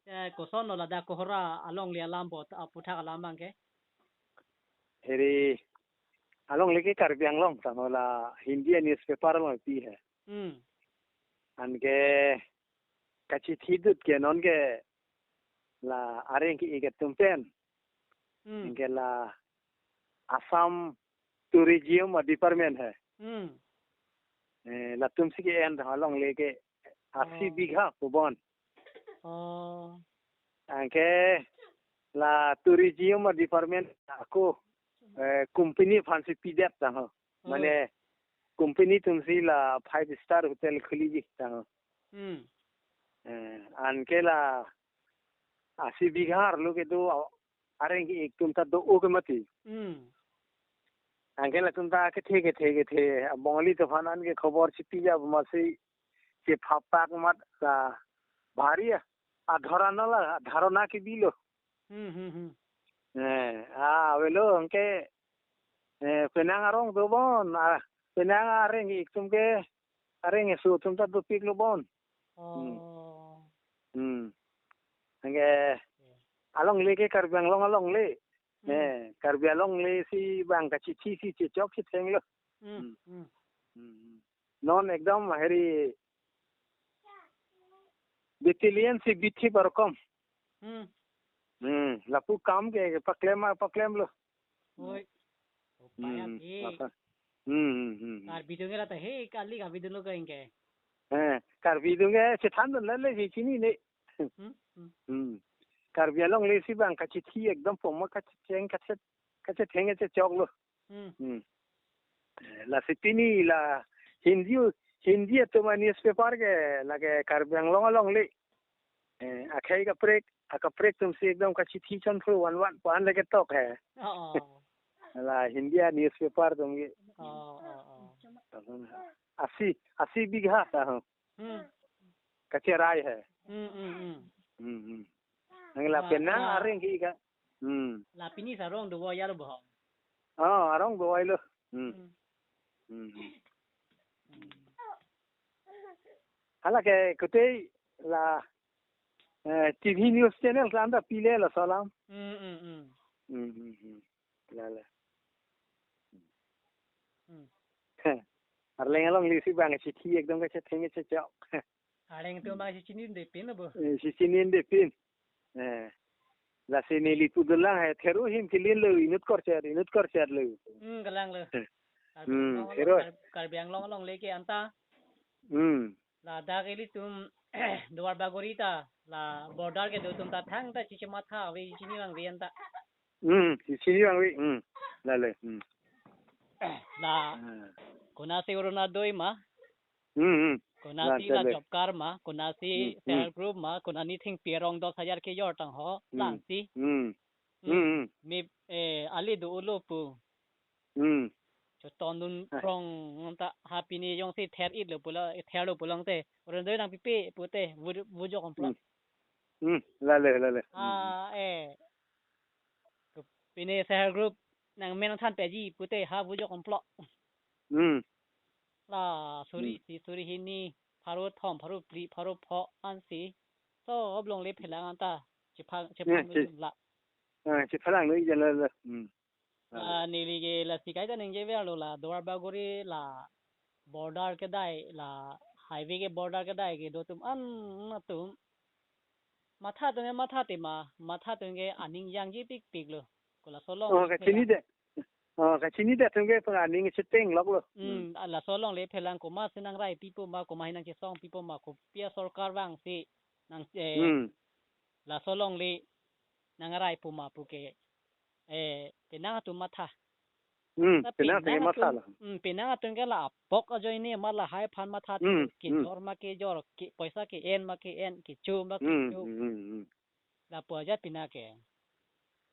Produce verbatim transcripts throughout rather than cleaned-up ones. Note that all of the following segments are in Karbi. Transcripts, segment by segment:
Eh, koson lo ladak Kohora alongle alam aphuthak alam abang ke? Heri alongle ke Karbi Anglong tangho, la Hindi a-newspaper along pi he. Hmm. Anke kachithidut ke non ke la areng ke-ik atum pen. Hmm. Anke la Assam Tourism Department he. Hmm. Eh, latum si ke-en alongle ke asi Oh. bigha pu bon. Oh. Anke la Tourism Department ako, eh, company aphan si pidet tangho. Oh. Mane company atum si la five star hotel khuliji tangho. Hmm. Eh, anke la asi bigha arlo kedo areng ke-ik atum ta do-o ke mati. Hmm. Anke latum ta kethe kethe kethe Bongali atum aphan anke khobor chipiji amat si chephapak mat la bhari adharana la, adharana kebilo. Hmm, hmm, hmm. Eh, ah, avelo anke, eh, penang arong do bon, ah, penang areng ke-ik atum ke, areng eso atum ta dopiklo bon. Oh. Hmm. Hmm. Anke alongle ke Karbi Anglong alongle. Hmm. Eh, Karbi alongle si bang kachithi si chechok chethenglo. Hmm. Hmm. Hmm. Hmm. Non ekdom heri battalion si bithi barokom. Hmm. Hmm. Lapu kam ke paklem ma paklemlo. Oi. Upaya Hmm. ke. Apa? Hmm, hmm, hmm, hmm. Karbi atum ke lata he kali Karbi atum lo ke anke. Eh, Karbi atum ke chethandun le le chinine. Hmm, hmm. Hmm. Karbi alongle si bang kachithi ekdom poma kachetheng kachet kachetheng kachechoklo. Hmm. Hmm. Eh, lasi pini la Hindi, Hindi atum a-newspaper ke lake Karbi Anglong alongle. Eh, akhei kaprek, akaprek atum si ekdom kachithi chonpho wan wan pu an lake tok he. Oh, oh. La Hindi a-newspaper atum ke. Oh, oh, oh. Asi, asi bigha ta ho. Hmm. Kacherai he. Hmm, hmm, hmm. Hmm, hmm. Nang la Ah, penang ah. areng ke-ik a. Hmm. La pini sa arong do ya lo bo. Oh, arong do lo. Hmm. Hmm. Hmm, hmm. Hmm. Hala ke kutei la, eh, T V news channel anta pile laso alam. Hmm, hmm, hmm. Hmm, hmm, hmm. La, la. Hmm. Arleng alongle si bang chithi ekdom kachetheng kachechok. Arleng atum bang si chinine pinlo bo. Eh, si chinine pin. Eh. Lasi neli pudun lang he, thero ahim kelinlo, inut korchet, inut korchet lo. Hmm, kalanglo. Hmm, Karbi Anglong thero. Kar-, Karbi Anglong alongle ke anta. Hmm. Ladak ilitum Duar Bagori ta, la border kedo atum ta thangta chichematha ave, chini abang ave anta. Hmm, chini abang ave. Hmm. Lale. Hmm. La Ah. konasi Orunodoi ma, Hmm, hmm. Konasi La, la chale. job card ma, konasi Hmm, hmm. self group ma, konani thengpi arong dos hajar kejor tangho, Hmm. lansi. Hmm. Hmm. Hmm, hmm. Me, eh, ali do-olo pu. Hmm. Chotondun Ah. prong anta ha pini jongsi ther-itlo pulo, therlo pulote. Orunodoi nangpipe pute, vu-, vujok omplot. Hmm. Hmm, lale, lale. Hmm, hmm. Ah, eh. Pini self group nangmen nangthan peji pute ha vujok omplot. Hmm. La suri Hmm. isi, suri hini, pharo thom, pharo phli, pharo pho ansi. So, oblong le phelang anta. Chepha-, Eh, chepha che-, la. Eh, chephalang lo ijala la. Hmm. Ah, neli ke lasi kaita ningjeverlo la Duar Bagori la border kedai la highway ke border kedai kedo atum an atum matha atum ke matha tema, matha atum ke aning jangjepikpiklo. Ko laso along Oh, le kachini phelang. de. Oh, kachini de atum ke pang aning cheteng loklo. Hmm, Hmm. ah, laso along le phelang komatsi nangraipipo ma, komatsi nangchesongpipo ma, kopi asorkar vangsi nang, eh, Hmm. laso along le nangraipo ma puke, eh, penang atum matha. Hmm, Na penang penang atum ke matha atum, lo. Hmm, penang atum ke la apok ajoine ma lahai aphan matha Hmm, ke hmm. kejor ma kejor, ke poisa ke-en ma ke-en, kecho ma Hmm, kecho. hmm, hmm, hmm. Lapu ajat pina ke.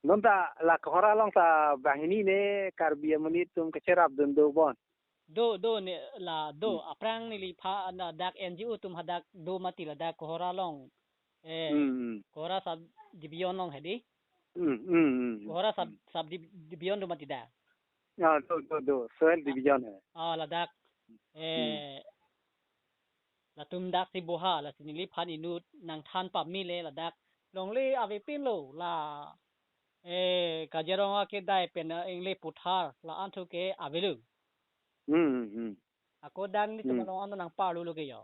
Non ta la Kohora along ta banghini ne Karbi amonit atum kacherapdun do bon. Do, do ne la do, Hmm. aphrang neliphan ladak N G O atum hadak do mati ladak Kohora along. Eh, Hmm, hmm. Kohora sub division along hedi. Hmm, hmm, hmm, hmm. Kohora sub, Hmm. sub div-, division do mati da. Ah, do, do, do. Soil Ah. division he. Ah, ladak. Hmm. Eh, latum daksi boha, lasi neliphan inut nangthan pamele ladak. longle avepinlo la, eh, Kaziranga kedai pen, eh, English puthar la-an thu ke avelo. Hmm, hmm, hmm. Ako dang ni Hmm. temalong an nangparlo lo ke jo.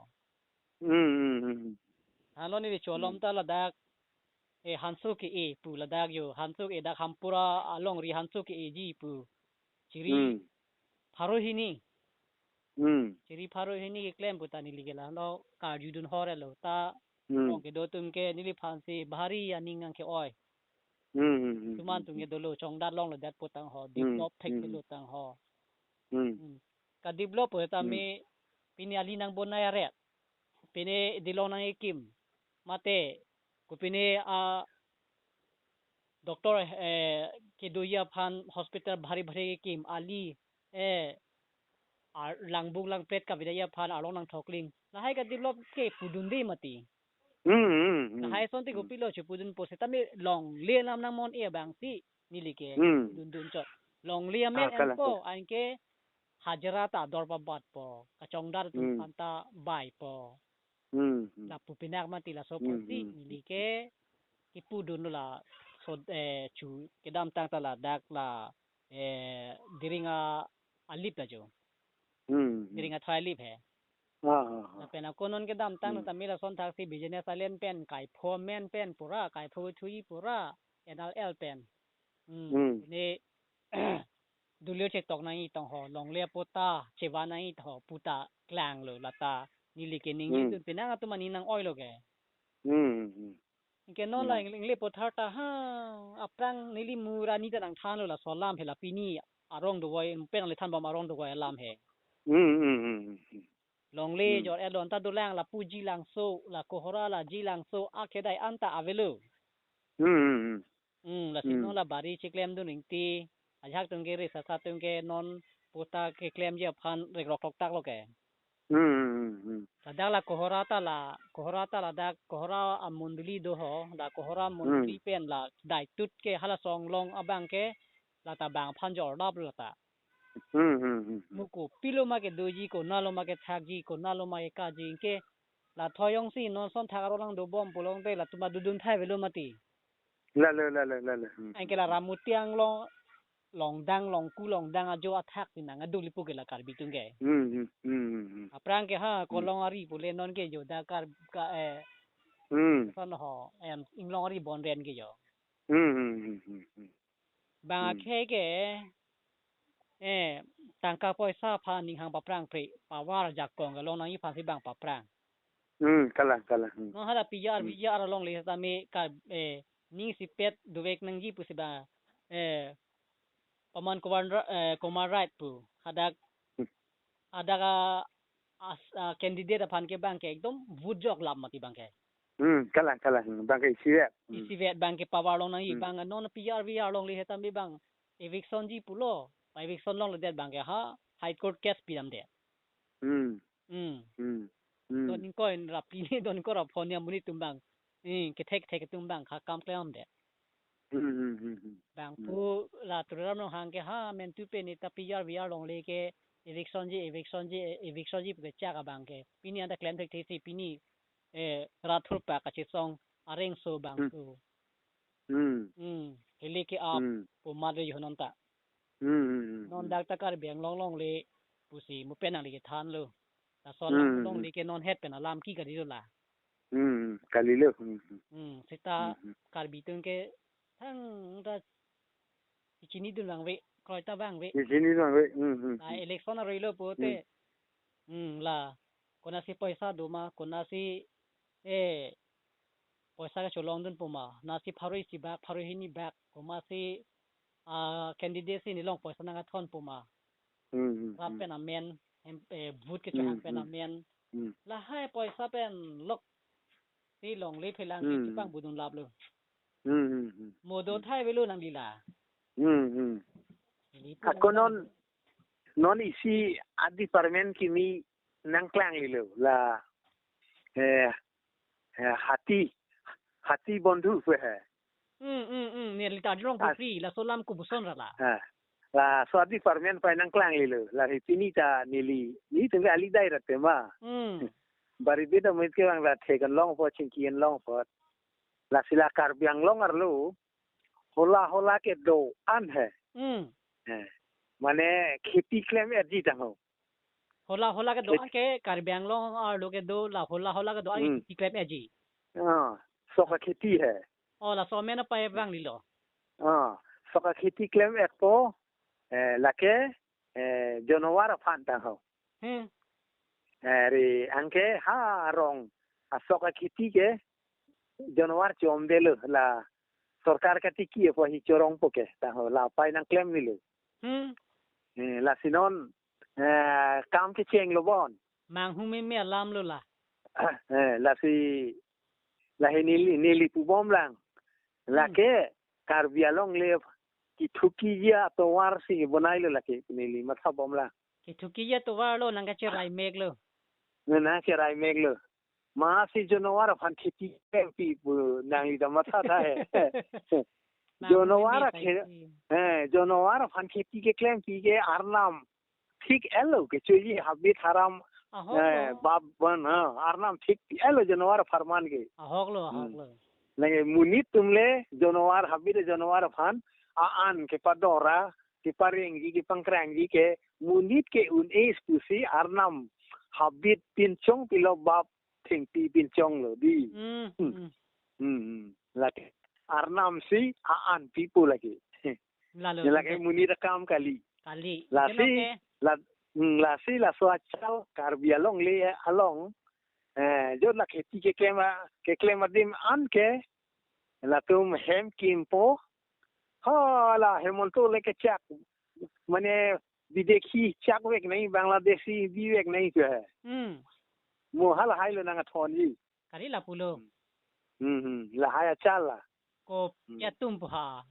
Hmm, hmm, hmm, hmm. Halo neli cholom Hmm. ta ladak, eh, hanso ke-e pu ladak jo, hanso ke-e dak Hampura alongri hanso ke-eji pu. Chiri Hmm. pharo hini. Hmm. Chiri pharo hini keklem pu ta neli ke la lo karjudun hor lo ta Hmm. ong kedo atum ke neliphan si bahari aning nang ke-oi. Hmm, hmm, hmm, Tuman hmm, tum hmm. ke dolo chongdat longledet pu tang ho, Hmm, develop thek hmm. ke lo tang ho. Hmm. Hmm. Ka develop pu ta Hmm. me pini ali nangbonai aret. Pini dilong nangkekim. Mate, ko pini a doctor, eh, kedoji aphan hospital bahari bahari kekim, ali, eh, ar-, langbung langpet kavedaji aphan arlong nangthokling. Lahai ka develop ke pudunde mati. Hmm, hmm, hmm. Lahai asonte Hmm. kopilo chepudun po setame longle alam nang mon-e abang si neli ke Hmm. dundun chot. Longle amen Ah, kalang, empo, kalang. Anke hajira ta dor pabatpo. Kachongdat atum Hmm. aphan ta baipo. Hmm, hmm. Lapu pinak mati laso Hmm, apotsi hmm. neli ke kipudunlo laso, eh, chu kedamtang ta ladak la, eh, Dering a alip ta jo. Hmm, hmm. Dering athai alip he. Ah, ah, ah. Lapen ako non kedamtang Hmm. tame lason thaksi business alen pen, kaipho amen pen pura, kaipho thuji pura, N R L pen. Hmm. Hmm. Ini dulio chetok nangji tong ho, longle apo ta chevan nangji tong ho, pu ta klanglo lata neli ke ningje Hmm. dun penang atum aning nang-oilo ke. Hmm, hmm, hmm. Anke non la Hmm. English puthar ta ha, aphrang neli mura ni ta nangthanlo laso alam he la pini arong dovoi, pen le thanbom arong dovoi alam he. Hmm, hmm, hmm, hmm, hmm. Longle Hmm. jor elon ta dolang lapu Jilangso, la Kohora la Jilangso, akedai anta avelo. Hmm, hmm, hmm. Hmm, lasi Hmm. non la bahari chiklemdun ringti, ajahak atum ke resa sa atum ke non puta keklemji aphan rekrok toktak lo ke. Hmm, hmm, hmm, hmm. Ladak la Kohora ta la, Kohora ta ladak Kohora amondoli do ho, la Kohora mondoli Hmm. pen la daitut ke hala songlong abang ke, lata bang aphan jordap lata. Hmm, hmm, hmm, hmm. Mo kopilo ma kedoji, konatlo ma kethakji, konatlo ma kekaji ke, la thoyong si non ason thak arong lang dobom pulote latum adudun thai avelo mati. Lalo, lalo, lalo. Hmm. Anke la Ramuti Anglong, Longdang, Longku, Longdang ajo athak si nang aduli pu ke la Karbi atum ke. Hmm, hmm, hmm, hmm, hmm. Aphrang ke ha, Hmm. Kolong ari pule non ke jo da kar ka, eh, Hmm. son ho, em, Inglong ari bonren ke jo. Hmm, hmm, hmm, hmm, hmm. Bang Hmm. akhei ke, eh, tangka poisa aphan ning hang paphrang pre, power ajakong ke long nangji aphan si bang paphrang. Hmm, kalang, kalang. Hmm. Non hala P G R, Hmm. P G R alongle tame ka, eh, ning sipet dovek nangji pusi bang, eh, Pawan Kumar Ra-, eh, Kumar Rai pu. Hadak, Hmm. hadak a, as, a candidate aphan ke bang ke ekdom vote jok lap mati bang ke. Hmm, kalang, kalang. Hmm, bang ke isivet. Hmm. Isivet bang ke power long nangji Hmm. bang non P G R V R alongle tame bang eviction ji pulo. Pa eviction longledet bang ke ha High Court case pidamdet. Hmm. Hmm. Hmm. Hmm. Don ingkoi ra pini, don ingkoi ra phongo amonit atum bang. Hmm, kethek thek atum bang ha kam klemdet. Hmm, hmm, hmm, hmm. Bang Hmm. pu la Tuliram Ronghang ke ha mentu pen ita P G R V R alongle ke eviction ji, eviction ji, eviction ji pu kechak abang ke. Pini anta klem thekthesi pini, eh, rat thurpak kachesong areng so bang Hmm. so. Hmm. Hmm. Hele ke ap Hmm. pu mat re jonon ta. Hmm, hmm, hmm, Non hmm. dak ta Karbi Anglong alongle pusi mo pen nangli kethanlo. Laso alam Hmm, hmm, alongle hmm. ke non het pen alam ke kalilo la. Hmm, hmm. Kalilo. Hmm, hmm. Hmm, seta Hmm, hmm. Karbi atum ke thangta chinidun vangve, kroita vangve. Chinidun vangve. Hmm, hmm, La hmm. election aroilo pulote. Hmm. Hmm, la konatsi poisa do ma, konatsi, eh, poisa kacholongdun po ma, nasi pharo isi bak, pharo hini bak, komatsi, ah, candidate si nelong poisa nangkathon po ma. Hmm, hmm, Rat hmm. pen amen, em, eh, vote kechehang Hmm, pen hmm. amen. Hmm. Lahai poisa pen lok si longle phelang Hmm, si hmm. chepangvudun laplo. Hmm, hmm, hmm. Mo do Hmm. thai avelo nangli la. Hmm, hmm. Neli pu Ako nang non, non isi a department kimi nangklanglelo la, eh, eh, hati, hati bondhu pu he. Hmm, hmm, hmm. Neli ta arong As- pupri, laso alam kopuson ra la. Ha. Laso a department pai nangklanglelo. La he pini ta neli, nelitum ke alidai ra tema. Hmm. Bari beda mit ke bang la thek an longpo, chingki an longpo. Lasi la Karbi Anglong arlo hola hola kedo-an he. Hmm. Eh, mane kheti klem-etji tangho. Hola hola kedo Khe- an ke Karbi Anglong arlo kedo la hola hola kedo an Hmm. kheti klem-etji. Ah, sok akheti he. Oh, laso amen apa evang lilo. Ah, sok akheti klem-etpo, eh, lake, eh, jonowar aphan tangho. Hmm. Eh, ri anke ha arong asok akheti ke jonowar chomdelo la sorkar katiki apo hi chorongpo ke tangho la apai nangklem nilo. Hmm. Eh, lasi non, eh, kam kechenglo bon. Manghu meme alam lo la. Eh, lasi lahe neli, neli pubomlang. Hmm. Lake Karbi Anglong le kethukiji atovar si bonailo lake neli mathabomlang. Kethukiji atovar lo nangkacherai meklo. Nangkacherai meklo. Masi jonowar aphan kheti klem pi pu nangli ta matha tha he. Manghu Jonowar meme akhe-, paisi. Eh, jonowar aphan kheti keklem pi ke arnam thik-etlo kechoji habit haram, Ahok eh, lo. bap ban, ha, arnam thik-etlo jonowar apharman ke. Ahok lo, Hmm. ahok lo. Lake monit atum le jonowar habit jonowar aphan a-an kepadora, keparengji, kepangkrangji ke monit ke un-e pusi arnam habit pinchong pilo bap thengpi pinchonglo di. Hmm, Hmm. hmm. Hmm, hmm. Lake arnam si a-an pipo lake. Lalo, Lake lalo. monit akam kali. Kali. Lasi, Keno ke? la, hmm, lasi laso achal Karbi Anglong le along, eh, jot la kheti keklem a, keklem adim an ke, latum hem kimpo, ha, la Hemanta le kechak, mane, bidekhi chak vek nai, Bangladeshi bi vek nai ke. Hmm. Mo hala hailo nangthonji. Kali lapulo. Hmm, hmm, lahai achal la. Ko Hmm. kya tum puha?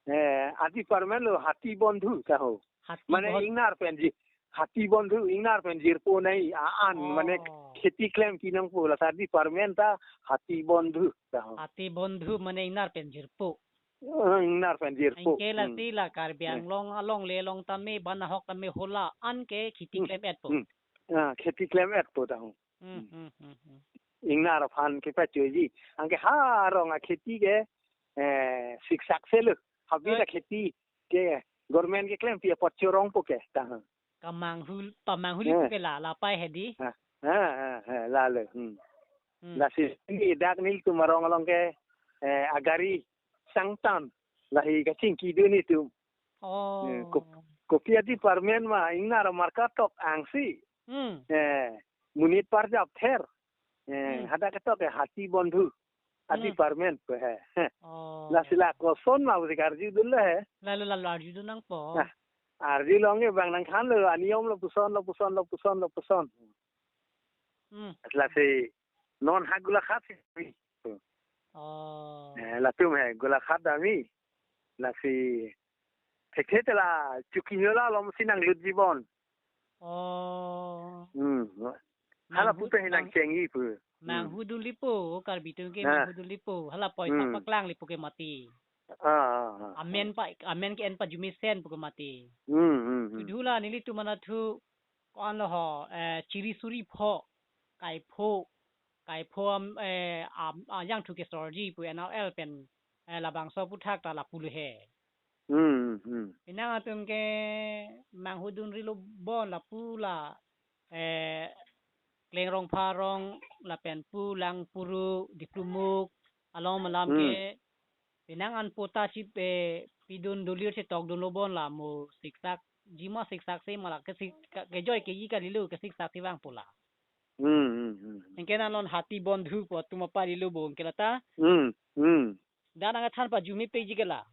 Eh, adi parmen lo hati bondhu tangho. Hati Mane bon- ingnar penji, hati bondhu ingnar pen jirpo nai a-an, Oh. mane kheti klem pi nangpo la adi parmen ta hati bondhu tangho. Hati bondhu mane ingnar pen jirpo. Eh, ingnar pen jirpo. Anke la Hmm. si la Karbi Eh. Anglong along le along tame ban ahok tame hola an ke kheti Hmm. klem-etpo. Hmm. Ah, kheti klem-etpo tangho. Hmm, Hmm. hmm, hmm, hmm. Ingnar aphan kepachoji. Anke ha arong akheti ke, eh, siksak selo. Habit Oi. akheti ke government keklem pi apot chorongpo ke tangho. Kamanghu, pamanghu Eh. lipo ke la, la pai hedi. Ha, ha, ha, ha, lalo. Hmm. Hmm. Lasi neli dak nelitum arong along ke, eh, agari sangtan. Lahi kachingki dun itum. Oh. Eh, kop-, kopi adi parmen ma, ingnar marka tok angsi. Hmm. Eh, monit parjap ther. Eh, Hmm. hadak ketok ke hati bondhu. Adi Hmm. parmen pe he. Oh. Lasi la koson ma udik arjudun le he. Lalo, lalo arjudun nangpo. Nah, arjulong ke bang nangthanlo, aniyom lapuson, lapuson, lapuson, lapuson. Hmm. Lasi non ha Golaghat si. Oh. Eh, latum he Golaghat dami. Lasi thekthe te la Chokihola along si nanglutji bon. Oh. Hmm. Hala Manghu-, puta hi mang-, nangchengji pu. Hmm. Manghudun lipo, Karbi atum ke Nah. manghudun lipo. Hala poisa Hmm. paklang lipo ke mati. Ah, ah, ah, Amen ah. pa, amen ke-en pajumesen pu ke mati. Hmm, hmm, hmm. Kedua la nelitum anatthu ko-an lo ho, eh, chiri suri pho, kaipho, kaipho am, eh, am, ah, ajangthu kesorji pu N R L pen, eh, labangso aphuthak ta lapulo he. Hmm, hmm. Penang atum ke manghudun rilo bon lapu la, eh, Kleng Rongpharong lapen pu Langpuru, Diplumuk, along malam Hmm. ke, penang an pota si pe pidun dolir si tokdunlo bon la mo siksak, jima siksak si malak ke sik-, ke-, kejoi keji kalilo ke siksak si vangpo la. Hmm, hmm, hmm. Anke nang non hati bondhu po atum apa lilo bon ke lata. Hmm, hmm. Dan nangthan pajumepikji ke la.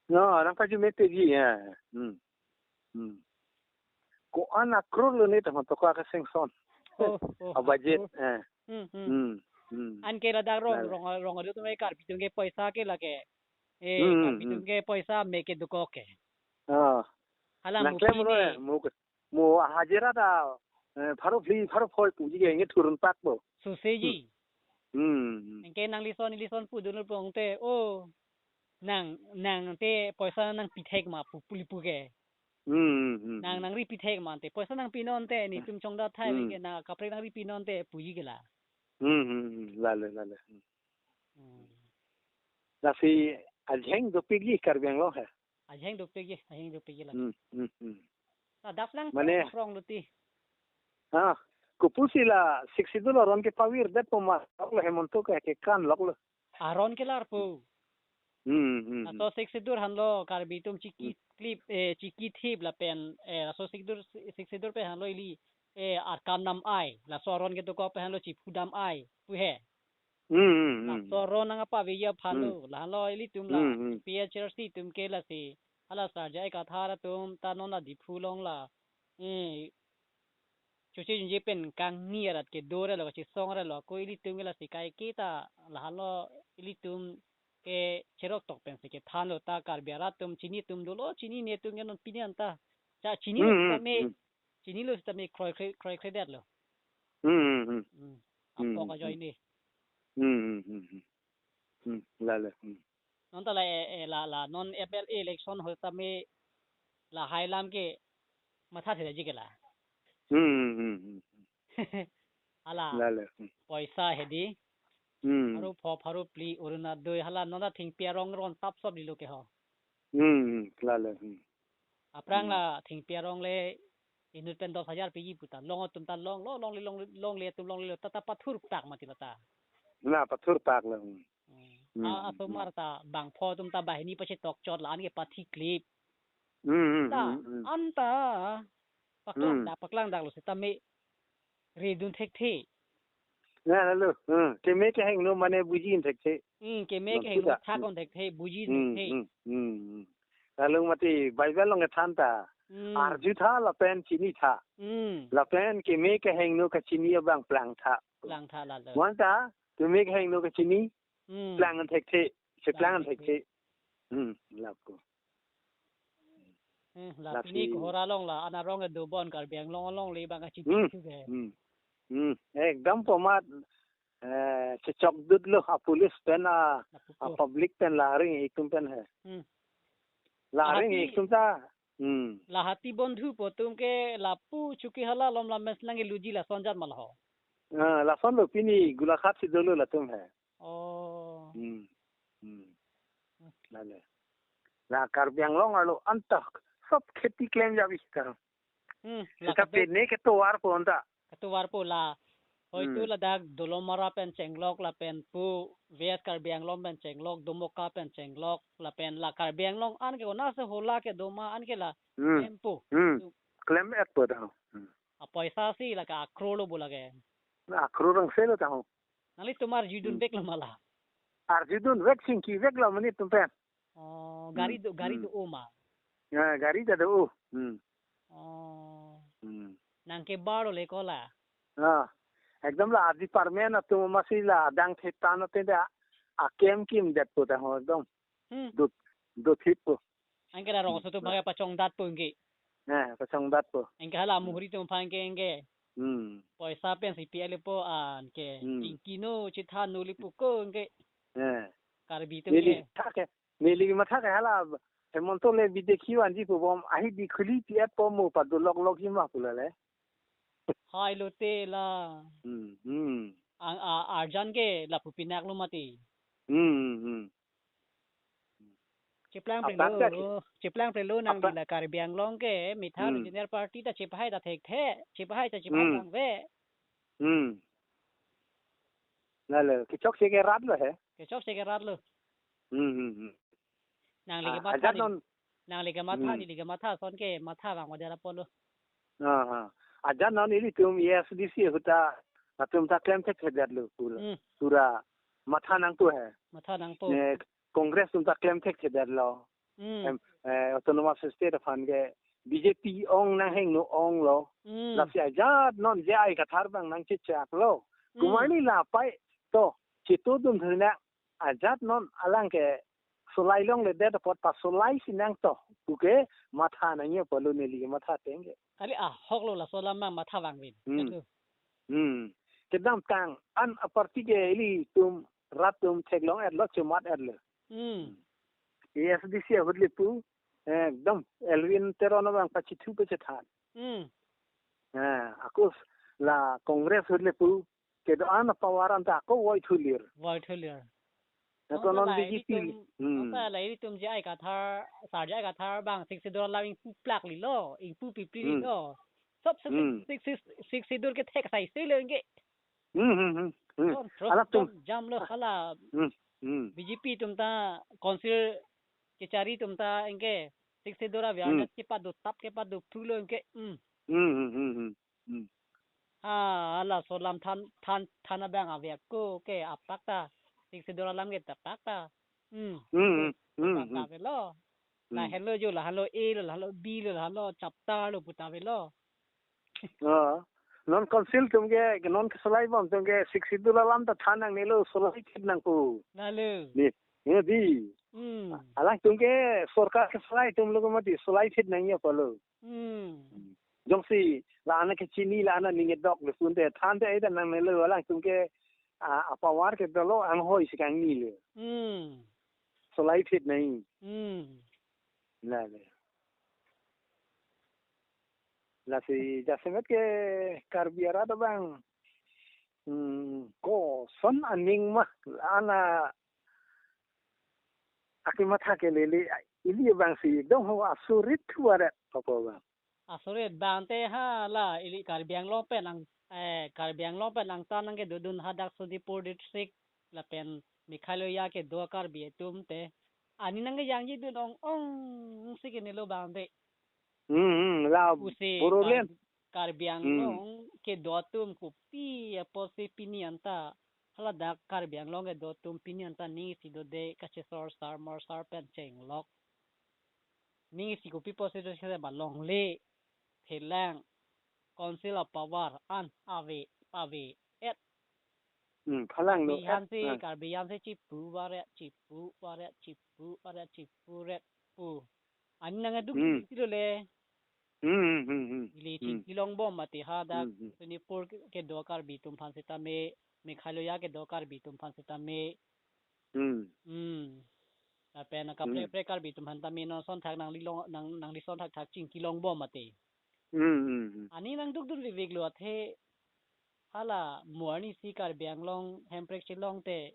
No, nangpajumepik ji, ya. Hmm. Hmm. Ko-an akror lo ne tangho toko aka sengson. Oh, oh, A budget, akror. eh. Hmm, hmm. Hmm, hmm. Anke ladak rong, Lalo. rong, rong adu tum Karbi atum ke poisa ke lake. Eh, Hmm, Karbi atum hmm. ke poisa me ke dokok ke. Ah. Hala mo Nangklem pi ro, ne. eh, mo ke, mo hajira ta, eh, pharo phli, pharo phoi puji ke nge thurun pak bo. Suseji. Hmm, hmm. Anke nang lison, lison pudun pong te, oh. Nang, nang te poisa nangpi thek ma pu, pu lipu ke. Hmm, hmm, hmm, Nang, hmm. nangri pi thek ma te. Poisa nangpi non te, Hmm. netum chongdat thai Hmm. ke nang kaprek nangri pi non te, puji ke la. Hmm, hmm, hmm. Lalo, lalo. Hmm. Hmm. Lasi ajeng dopikji Karbi Anglong he. Ajeng dopikji, ajeng dopikji la. Hmm, hmm, hmm. Ladak lang Mane- rong luti. Ha, kopusi la Sixth Schedule aron kepavirdet pu ma, lok lo Hemanta ke, kekan lok lo. Aron kelar pu. Hmm, hmm, hmm. Laso Sixth Schedule henlo Karbi atum chiki Hmm. klip, eh, chikithip lapen, eh, laso Sixth Schedule, Sixth Schedule pen henlo ili, eh, arkam nam ai. Laso aron kedokok pen henlo chiphu dam ai pu he. Hmm, hmm, hmm. Laso aron nangpavirji aphan Hmm. lo, la henlo ilitum la, Hmm, hmm. P H R C atum ke lasi, hala Sarja Ekathar atum ta non la Diphu along la, eh, choche junje pen kangni arat kedo relo, kachesong relo, ko ilitum ke lasi kaike ta, la henlo ilitum ke cherok tok pensi kethanlo ta Karbi arat atum chini atum dolo, chinine atum ke non pini an ta. Cha chinilo Hmm, hmm, sitame, hmm. chinilo sitame kroikre, kroikredetlo. Hmm, hmm, hmm. Hmm. Hmm, Apok hmm, ajoine. Hmm, hmm, hmm, hmm. Hmm, lale, hmm. Non ta la, eh, eh, la, la, non M L A election ho tame lahai alam ke matha thekji ke la. Hmm, hmm, hmm, hmm. Hala, Lale, hmm. poisa hedi. Hmm. Pharo pho, pharo phli, Orunodoi, hala, non ta thengpi arong ron tap sop lilo ke ho. Hmm, hmm, lale, hmm. Aphrang Hmm. la thengpi arong le inut pen dos hajar piji pu ta. Long atum ta longlo, longle, longle, longle atum longlelo, ta, ta pathur tak mati la ta. Na, pathur tak lo. Hmm. Hmm. A, asomar ta bangpho atum ta banghini pachetok chot la an ke pathi klip. Hmm, hmm, La, hmm, hmm. an ta paklang Hmm. dak, paklang daklo sitame redun thekthe. Na, lalo. Hmm. Keme kehingno mane bujin thekthe. Hmm, keme Nang kehingno puja. thakon thekthe, bujin Hmm, thekthe. hmm, hmm, hmm. Lalu mati Bible along kethan ta. Hmm. Arjutha lapen chinitha. Hmm. Lapen keme kehingno kachini abang plangtha. Plangtha lalo. Bonta, keme kehingno kachini Hmm. plang thekthe, si Plang plang thekthe. thekthe. Hmm, lapu. Hmm, la Lapu. pini kohora along la, an arong kedo bon Karbi Anglong along le bang kachi Hmm. thu ke. Hmm. Hmm. Ekdam pomat, eh, chechok dut lo, a police pen a, Lapu a ko. public pen la ring itum pen he. Hmm. La ring Lahati itum ta. Hmm. Lahati Bondhu pu atum ke lapu chuki hala lom lames nangkeluji lason jat ma la ho. Ah, lason lo pini Golaghat si dolo latum he. Oh. Hmm. Hmm. Lale. La Karbi Anglong arlo anta sop kheti klem jabi ta. Hmm, la Sita kado- pene ketovar po anta. Ketovar po la. Hoitu Hmm. ladak Dolamara pen chenglok lapen pu West Karbi Anglong pen chenglok, Domoka pen chenglok lapen la Karbi Anglong an ke ona se hola kedo ma an ke la Hmm. klem po. Hmm. Tu- Klem-et po ta. Hmm. A poisa si la ke akror lo bo la ke. Akror angse lo ta ho. Nanglitum arjudun Hmm. vek lo ma la. Arjudun vek singki vek lo mane atum pen. Oh, gari Hmm. do, gari Hmm. do-o ma. Ya, gari ta do-o. Hmm. Oh. Hmm. Nangkebar lo le ko la. Ah. Ekdam la department atum masi la dang thetan atende a, akem kimdet po ta ho ekdam. Hmm. Dot, dot hip po. Anke la rong Hmm. so atum bang ke pachongdat po anke. Eh, pachongdat po. Anke hala Hmm. muhuri atum aphan ke anke. Hmm. Poisa pen si pi ale po anke. Hmm. Kingkino chithano le po ko anke. Eh. Karbi atum Neli ke. thak ke, neli matha ke hala Hemanta le bidekhi vanji pu bom ahi dikhuli pi-et po mo padolok lokji ma pu lale. Hai lote la. Hmm. Hmm. Ang a arjan ke lapu pinak lo mati. Hmm. Hmm. Cheplang Apa prelo, ke? cheplang prelo nang Apa? di la Karbi Anglong ke, methang Hmm. regional party ta chepahai ta thekthe, chepahai ta chepahai Hmm. vangve. Hmm. Lalo, kechokche ke rat lo he. Kechokche ke rat lo. Hmm, hmm, hmm. Nangli Ah, kematha ajat ni, non. nangli kematha Hmm. ni, neli kematha ason ke matha vang wajar apotlo. Ah, ah. Ajat non ilitum A S D C ahut ta, latum ta klem thekthedetlo pura. Hmm. Pura matha nangpo he. Matha nangpo. Ne, Congress atum ta klem thekthedetlo. Hmm. Em, eh, Autonomous State aphan ke B J P ong nanghingno onglo. Hmm. Lasi ajat non J I Kathar abang nangchechaklo. Hmm. Komatne la pai to chetudun thuna ajat non alang ke solai longledet apot pasolai si nangto. Puke matha nangji apotlo neli kematha ateng ke. Kali ahok lo laso alam ma matha vangvin. Hmm. Hetlo. Hmm. Kedamtang an aparty ke ilitum rat atum theklong-etlo, chomat-etlo. Hmm. A S D C ahut le pu, eh, ekdom Elwin Teron abang pachithu pachethan. Hmm. Eh, ako la Congress ahut le pu, kedo-an a-power anta ako voithulir. Voithulir. Nonta non la B J P. Ilitum, hmm, nonta la ilitum J I Kathar, Sar J I Kathar abang Sixth Schedule alam ingpu plak lilo, ingpu pipli, hmm, lilo. Sob se, hmm, Sixth, Sixth, Sixth Schedule kethek sai se lo anke. Hmm, hmm, hmm, hmm. Jon, throk, alam atum, jon, jamlo hala. Hmm, hmm. B J P atum ta, council kechari atum ta anke Sixth Schedule avi, hmm, arjat kepado tap kepado pulo anke. Hmm. Hmm, hmm, hmm, hmm. Hmm. Ha, halaso alam than, than, than abang ave ako ke apak ta. Sixth Schedule alam ke ta apak ta. Hmm. Hmm, hmm, hmm, hmm. Apak ta avelo. Hmm. Lahenlo jo, lahenlo A lo, lahenlo B lo, lahenlo chapter lo pu ta avelo. Ah. Non council atum ke, non kesolai bom atum ke Sixth Schedule alam ta than nangnelo, solai thit nangpo. Lalo. Ni, ni di. Hmm. Alangtum ke sorkar kesolai atum lo ke mati, solai thit nangji apotlo. Hmm. Jongsi la-an kechini, la-an aning kedok le sunte thante ai ta nangnelo, alangtum ke, ah, apower ke dolo anghoi si kangnilo. Hmm. Solai thit nangji. Hmm. La le. Lasi jasemet ke Karbi arat abang. Hmm, koson aning ma, la-an akematha kelele, ili abang si dong ho asurit thu aret apa abang. Asurit abang te hala ili Karbi Anglong pen ang, eh, Karbi Anglong pen angtan nangkedodun hadak Sonitpur district lapen Meghalaya kedo Karbi atum te. Ani nangkejangjedun ong ong si kenelo abang te. Hmm, hmm, la pusi problem. Kar-, Karbi Anglong, hmm, kedo atum kopi apotsi pini anta, haladak Karbi Anglong kedo atum pini anta ning isi dode, kachesor sar mor sar pen chenglok. Ning isi kopi apotsi do se ba longle, phelang, council apower an ave, ave et. Hmm, phalanglo. Karbi aphan si, ah, Karbi aphan si chipu varet, chipu varet, chipu varet, chipu ret pu. Ani nangkeduk, hmm, dikti lo le. Hmm, hmm, hmm, hmm. Ili, hmm, chingki longbom mati hadak. Hmm, hmm. Sonitpur kedo Karbi atum aphan sitame, Meghalaya kedo Karbi atum aphan sitame. Hmm. Hmm. Lapen, hmm, kaprek kaprek Karbi atum aphan tame non asonthak nangli long, nang, nangli asonthak thak chingki longbom mati. Hmm, hmm, hmm. Ani nangdukdun vivik lo athe hala mo arnisi Karbi Anglong hemprek chelong te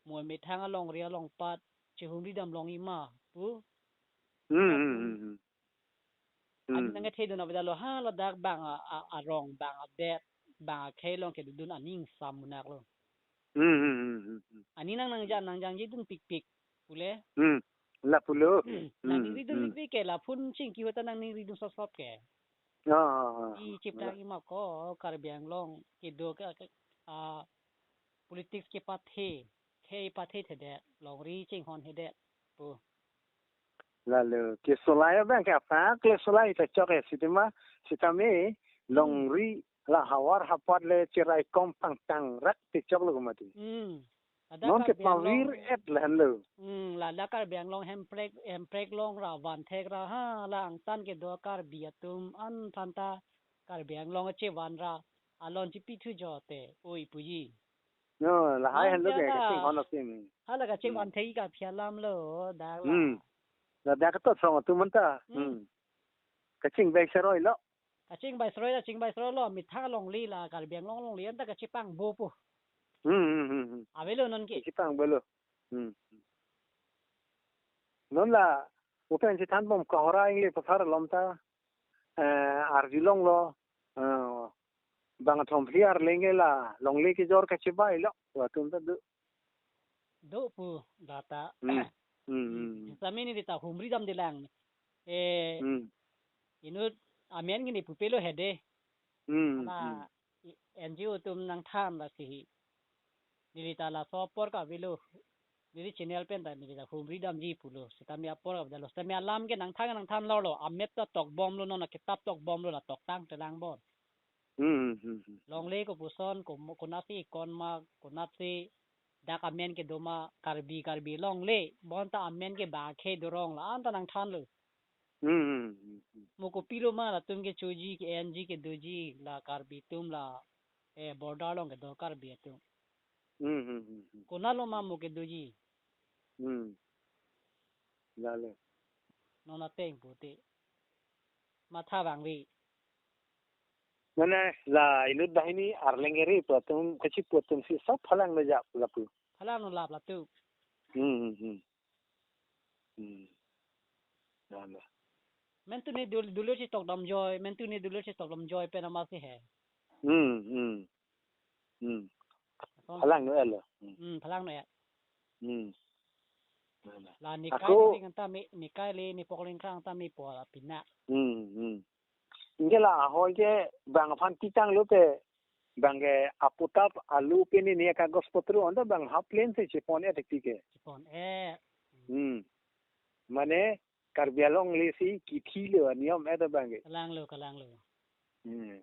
mo methang alongri along pat chehumri dam longji ma pu. Hmm, hmm, hmm, hmm. Ani, hmm, nangkethedun avedetlo haladak bang a, a, arong, bang adet, bang akhei along kedodun aning sam munak lo. Hmm, hmm, hmm, hmm, hmm. Ani nang nangjan nangjangjedun pikpik pule. Hmm. La pulo. Hmm. Hmm, nangning ridun, hmm, pikpik ke la phone chingki ahut ta nangning ridun sosop ke. Ah, ah, ah, ah. I chiptang, la, ima ko Karbi Anglong kedo ke, ke, ah, politics kepathe, khei pathethedet, longri chinghonhedet pu. Lalo, kesolai abang ke apak le solai ta chok e sitame, sitame, hmm, longri la havar hapat le cherai kom pangtang rak te choklo ke mati. Hmm. Ladak non ke Karbi Anglong pavir et lahenlo. Hmm, ladak Karbi Anglong hemprek, hemprek longra vanthekra hala angtan kedo Karbi atum an aphanta Karbi Anglong chevanra alon chipithu jote oi puji. No, lahai, non henlo ke, ke la kachinghon asim. Hala kachingvan, hmm, thei kaphi alam lo, dak la. Hmm. Ladak to song atum anta. Hmm. Hmm. Kachingvai seroi lo. Kachingvai seroi la, chingvai seroi lo, methang longle la, Karbi Anglong longle anta kachepangbo po. Hmm, hmm, hmm, hmm. Avelo non ke. Kachepangbo lo. Hmm. Non la, upen si thanbom Kohora English pasar alom ta, eh, arjulonglo, eh, bang thomphli arleng ke la, longle kejor kachebai lo, atum ta do. Do pu data. Hmm. Hmm, hmm, hmm. Sami neli ta humri damdelang. Eh, hmm, inut amen gini pupelo hede. Hmm, hmm. Hala i-, N G O atum nangthan lasi hi. Neli ta laso apor kavelo. Neli channel pen ta neli ta humri damji pulo. Sitame apor kavedetlo. Sitame alam ke nangthan nangthan lorlo. Amep ta tokbomlo, non akitap tokbomlo, la toktang telang bon. Hmm, hmm, hmm, hmm. Longle kopuson, ko-, konatsi ikon ma, konatsi dak amen kedo ma, Karbi, Karbi longle, bonta amen ke bang akhei dorong la, anta nangthanlo. Hmm, hmm, hmm, hmm. Mo kopilo ma latum kechoji, ke-enji, kedoji, la Karbi atum la, eh, border along kedo Karbi atum. Hmm, hmm, hmm, hmm. Konatlo ma mo kedoji. Hmm. Lale. Non ateng pute. Matha bang ri. Mane la inut banghini arleng eri pu atum, kachipu atum si sab phalang na ja lapu. Phalang no lap latum. Hmm, hmm, hmm. Hmm. Lalo. Mentu ne dul-, dulir si tokdam joi, mentu ne dulir si tokdam joi pen amatsi he. Hmm, hmm. Hmm. Asonsi. Phalang no elo. Hmm. Hmm, phalang no ya. Hmm. Lalo. La nikai Ako le ngan ta me, nikai le ne pokling krang ta me po la pina. Hmm, hmm. Anke la ahoi ke bang aphan titanglo te bang ke aputap alu pini ni kagos potro anta bang half plane si chepon-et tike. Chepon-et. Hmm. Mane Karbi Anglong le si kithilo aniyom-et bang ke. Kalanglo, kalanglo. Hmm.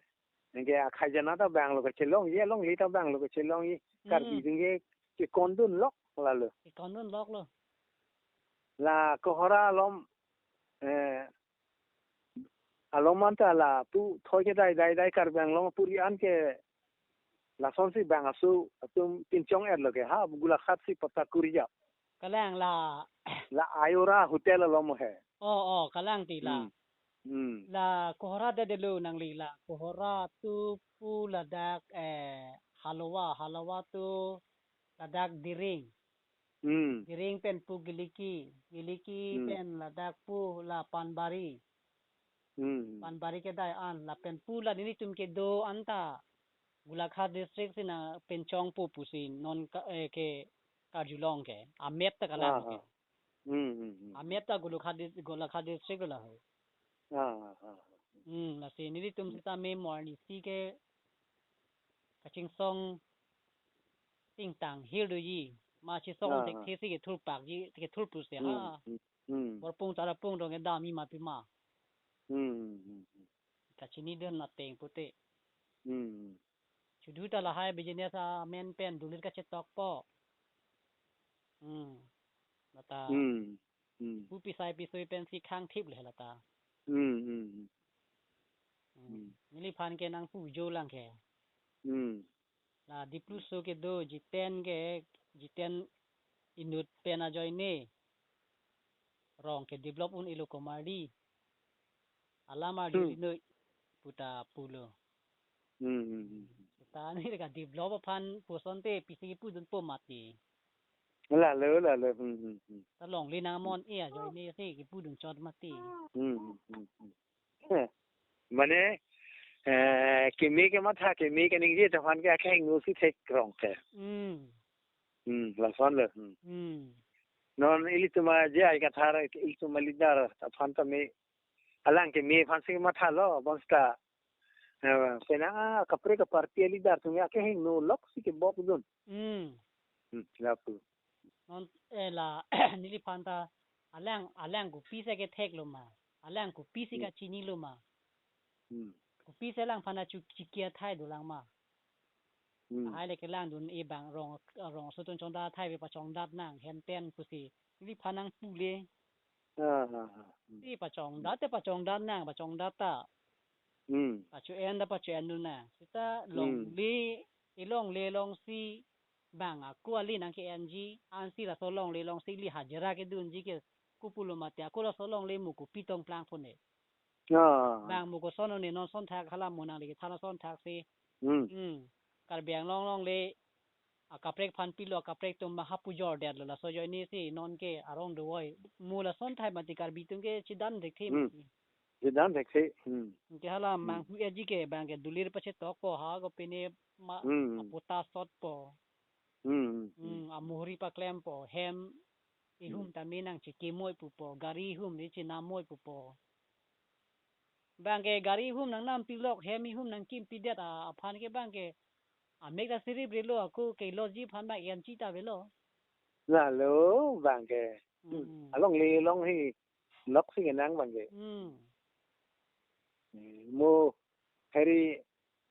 Anke akhai jana ta bang lo kachelongji, alongle ta bang lo kachelongji. Karbi Hmm. atum ke chekondun lok lalo. Chekondun lok lo. La Kohora alom, eh, alom anta lapu thoi kedai dai dai Karbi Anglong puri an ke lasonsi bang aso atum pinchong-et lo ke ha Golaghat si Patakur ja. Kalang la. La Ayora Hotel alom he. Oh, oh, kalang ti la. Hmm. Hmm. La Kohora det detlo nangli la. Kohora tu pu ladak, eh, Halowa, Halowa tu ladak Diring. Hmm. Diring pen pu Giliki, Giliki Hmm. pen ladak pu la Panbari. Hmm. Panbari kedai an lapen pu la nelitum kedo anta Golaghat district si nangpinchong pu pusi non ka, eh, ke karjulong ke. Amap ta kalang Ah, ke. ah. Hmm, hmm, hmm. Amap ta Golaghat dis-, Golaghat district la ho. Ah, ah, ah. Hmm, lasi nelitum sita me mo arnisi ke kachingsong tingtang hir doji. Ma chisong Ah, tek ah. thesi kethurpakji, kethurpu se Hmm, ha. hmm, hmm. Borpung Tarapung dong kedam-i ma pima. Hmm, hmm, hmm. Kachinidun ateng pute. Hmm. Chudu ta lahai business amen pen dulir kachetokpo. Hmm. Lata. Hmm. Hmm. Pu pisai pisui pensi khangthip le lata. Hmm, hmm, hmm. Hmm. Hmm. Neliphan ke nangpu jo lang ke. Hmm. La Dipluso kedo Jiten ke, Jiten inut pen ajoine rong ke develop un-elo komarli. Alam arju Hmm. rinoi puta pulo. Hmm, hmm, hmm. Ta ne ka develop aphan pusonte pisi pudunpo mati. Lalo, lalo. Hmm, hmm, hmm. Ta longle nang mon-e ajoine si kipudun chot mati. Hmm, hmm, hmm, hmm. Eh, mane, eh, keme kematha, keme kaningje ta aphan ke akehingno si thekrong ke. Hmm. Hmm, lason lo. Hmm. Hmm. Non ilitum a J I Kathar, ilitum a leader aphan ta me alang keme aphan si mathalo, bonsita, eh, penang a kaprek aparty a leader atum akehingno lok si kebop dun. Hmm. Hmm, lapu. Non, eh, la, neliphan ta alang, alang kopisi ketheklo ma. Alang kopisi Hmm. kachinilo ma. Hmm. Kopisi alangphan achu chiki athai dolang ma. Hmm. Ahai le kelangdun-e bang rong, rong aso atum chongdat athai ave pachongdat nang hempen pusi. Neliphan nangpu le. Ah, ah, ah. Hmm. Si pachongdat te pachongdat nang, pachongdat ta. Hmm. Pacho-en ta pacho-endun nang. Sita Hmm. longle, ilongle alongsi bang ako ali nangke-enji, ansi laso longle alongsi ili hajira kedunji ke kopulo mati ako laso longle mo kopi tong plangpo ne. Ah. Bang mo koson ne non sonthak hala mo nangli kethan ason thaksi. Hmm. Hmm. Karbi Anglong longle akaprek aphan pilo, akaprek atum ma hapu jordetlo, laso ajoine si non ke arong dovoi. Mo lason thai mati Karbi atum ke chidan thekthe Hmm. mati. Chidan thekthe. Hmm. Ke hala Hmm. manghu-etji ke bang ke dulir pachetokpo ha kopine ma Hmm, hmm. aputa sotpo. Hmm, hmm, hmm. Hmm, amuhri paklempo, hem ihum Hmm. tame nangchikimoi pupo, gari ihum ri chinamoi pupo. Bang ke gari ihum nangnam pilok, hem ihum nangkim pidet a, aphan ke bang ke amek ta sirip relo ako ke loji aphan bang enchi ta avelo. Lalo bang ke. Hmm. Hmm. Alongle along hi lok si kenang bang ke. Hmm. Hmm, mo hari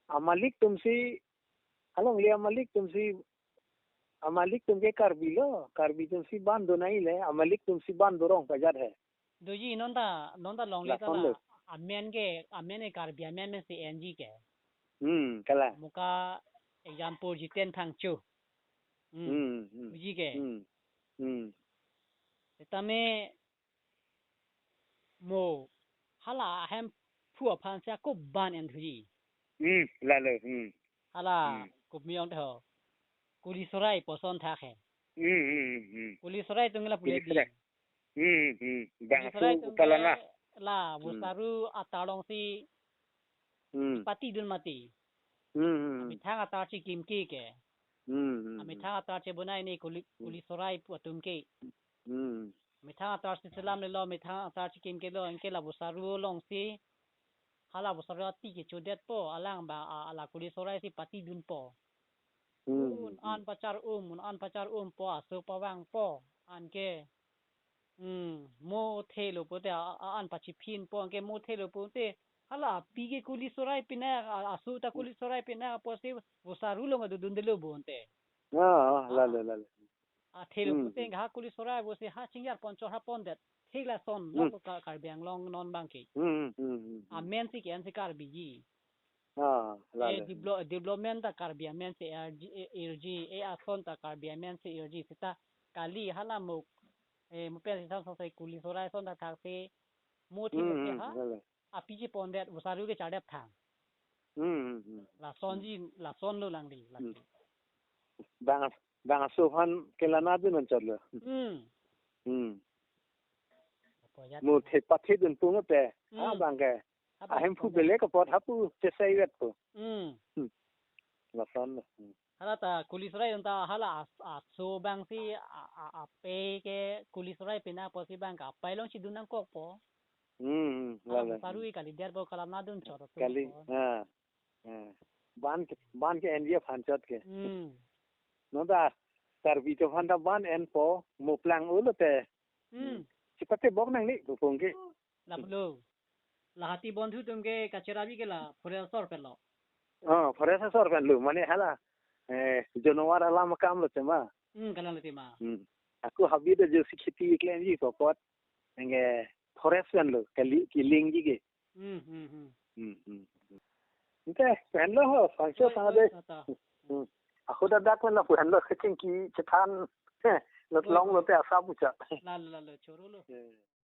amalik atumsi, alongle amalik atumsi, amalik atum ke Karbi lo, Karbi atumsi bandonai le, amalik atumsi bandorong pajat he. Doji non ta, non ta longle ta Lason la, lo. Amen ke, amen ke Karbi amen men si enji ke. Hmm, kalang. Muka example Jiten Phangcho. Hmm. Hmm, hmm. Doji ke. Hmm. Hmm. Setame mo hala ahemphu aphan si ako ban en thuji. Hmm, lalo, hmm. Hala Hmm. Kumiong te ho. Kuli Sorai puson thak he. Hmm, hmm, hmm. Kuli Sorai atum ke la pule Kuli di. Sorai. Hmm, hmm. Bang Kuli Sorai asu atum ke upalana. La, Hmm. Vosaru atar alongsi Hmm. patidun mati. Hmm, hmm, hmm. Amethang atar chikimke ke. Hmm, hmm, hmm. Amethang atar chebonai ne Kuli, Hmm. Kuli Sorai pu atum ke. Hmm. Methang atar si selam lelo, methang atar chikimkelo, anke la Vosaru alongsi. Hala Vosaru ati kechodetpo, alang ba, a, ala Kuli Sorai si patidunpo. Hmm, Un hmm, hmm. an pachar um, un an pachar umpo, aso pavangpo, anke. Hmm, mo thelo pote, a, a, an pachiphinpo, anke mo thelo pote. Hala api ke Kuli Sorai pinak, a, aso ta Kuli Sorai pinak, apotsi Vosaru along adodundelo bonte. Ah, ah, Ah. lale, lale. A thelo Hmm, pote hmm. ha Kuli Sorai pusi ha chingyar ponchor ha pondet. Thik lason Hmm. lok ka Karbi Anglong non abangke. Hmm, hmm, hmm, hmm, hmm. Amen si ke-en si Karbi ji. Ah, E lale. develop, development ta Karbi amen si irji, e, irji, e ason ta Karbi amen si irji. Seta kali hala mo, e, mo pen si sam sosai Kuli Sorai ason ta thaksi mo thik Hmm, ke hmm, ha. lale. Api chepondet, Vosaru ke chardep thang. Hmm, hmm, hmm. Lasonji, lasonlo alangli, Hmm. lake. Bang, bang aso aphan ke la nadun anchotlo. Hmm. Hmm. Apo ya Mo ta. the pathe dun pung te. Hmm. Ah, bang ke. Abang Ahemphu pung. Belek apot hapu chesai vet ko. Hmm. Hmm. Lasonlo. Hmm. Hala ta Kuli Sorai atum ta hala as-, aso abang si a, a, ape ke Kuli Sorai pinak apotsi abang ke apai along si dun nangkokpo. Hmm, hmm, Hala lale. Vosaru kalidet po, kalam nadun chot atum Kali, po. Ha. Ha. Ban ke, ban ke N G F hanchot ke. Hmm. No ta, Karbi atum aphan ta ban enpo, mo plang ulo te. Hmm. Hmm. Chipate bok nangne, bupung ke. Lapulo. La hati bondhu atum ke kacherabi ke la forest asor pen lo. Oh, forest asor pen lo, mane hala, eh, jonowar alam akam lo tema. Hmm, kalang lo tema. Hmm. Ako habit ajo si kheti klemji apot. Anke forest pen lo, kali, killing ji ke. Hmm, hmm, hmm. Hmm, hmm, hmm. Ante, pen lo ho, pangcho Pen lo, sangade. Tata. Hmm. Ako dadak pen lo, pen lo, kechingki, chethan. Heh, lot Oi. Long lote asap ucha. Lalo, lalo, chorolo. Eh.